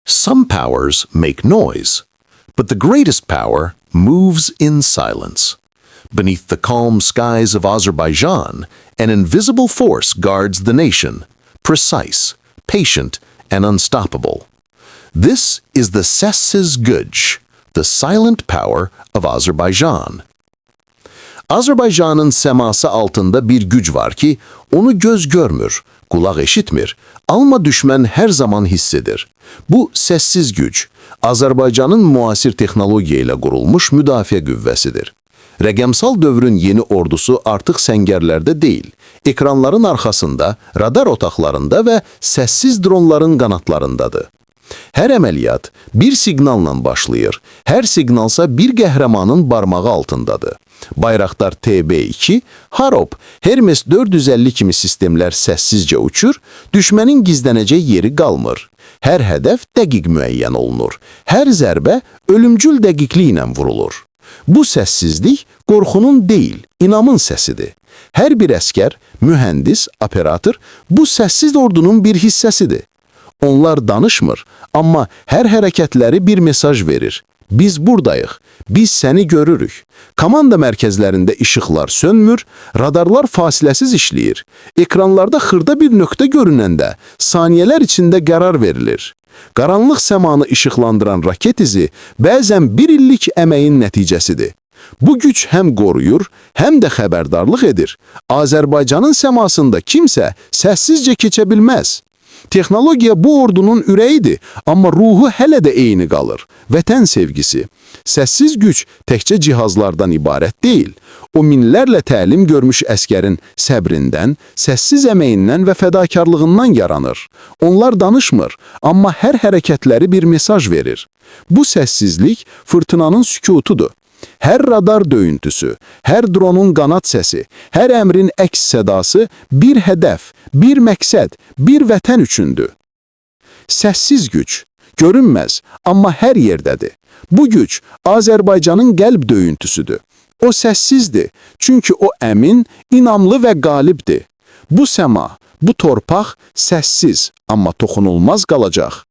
Some powers make noise, but the greatest power moves in silence. Beneath the calm skies of Azarbayjan, an invisible force guards the nation, precise, patient, and unstoppable. This is the Sessiz Güc, the silent power of Azerbaijan. Azərbaycanın səması altında bir güc var ki, onu göz görmür, qulaq eşitmir, amma düşmən hər zaman hiss edir. Bu səssiz güc, Azərbaycanın müasir texnologiya ilə qurulmuş müdafiə qüvvəsidir. Rəqəmsal dövrün yeni ordusu artıq səngərlərdə deyil, ekranların arxasında, radar otaqlarında və səssiz dronların qanatlarındadır. Hər əməliyyat bir siqnalla başlayır. Hər siqnalsa bir qəhrəmanın barmağı altındadır. Bayraktar TB2, Harop, Hermes 450 kimi sistemlər səssizcə uçur, düşmənin gizlənəcək yeri qalmır. Hər hədəf dəqiq müəyyən olunur. Hər zərbə ölümcül dəqiqliklə vurulur. Bu səssizlik qorxunun deyil, inamın səsidir. Hər bir əskər, mühəndis, operator bu səssiz ordunun bir hissəsidir. Onlar danışmır, amma hər hərəkətləri bir mesaj verir. Biz buradayıq, biz səni görürük. Komanda mərkəzlərində işıqlar sönmür, radarlar fasiləsiz işləyir. Ekranlarda xırda bir nöqtə görünəndə saniyələr içində qərar verilir. Qaranlıq səmanı işıqlandıran raket izi bəzən bir illik əməyin nəticəsidir. Bu güc həm qoruyur, həm də xəbərdarlıq edir. Azərbaycanın səmasında kimsə səssizcə keçə bilməz. Texnologiya bu ordunun ürəyidir, amma ruhu hələ də eyni qalır. Vətən sevgisi. Səssiz güc təkcə cihazlardan ibarət deyil. O minlərlə təlim görmüş əskərin səbrindən, səssiz əməyindən və fədakarlığından yaranır. Onlar danışmır, amma hər hərəkətləri bir mesaj verir. Bu səssizlik fırtınanın sükutudur. Hər radar döyüntüsü, hər dronun qanad səsi, hər əmrin əks sədası bir hədəf, bir məqsəd, bir vətən üçündür. Səssiz güc, görünməz, amma hər yerdədir. Bu güc Azərbaycanın qəlb döyüntüsüdür. O səssizdir, çünki o əmin, inamlı və qalibdir. Bu səma, bu torpaq səssiz, amma toxunulmaz qalacaq.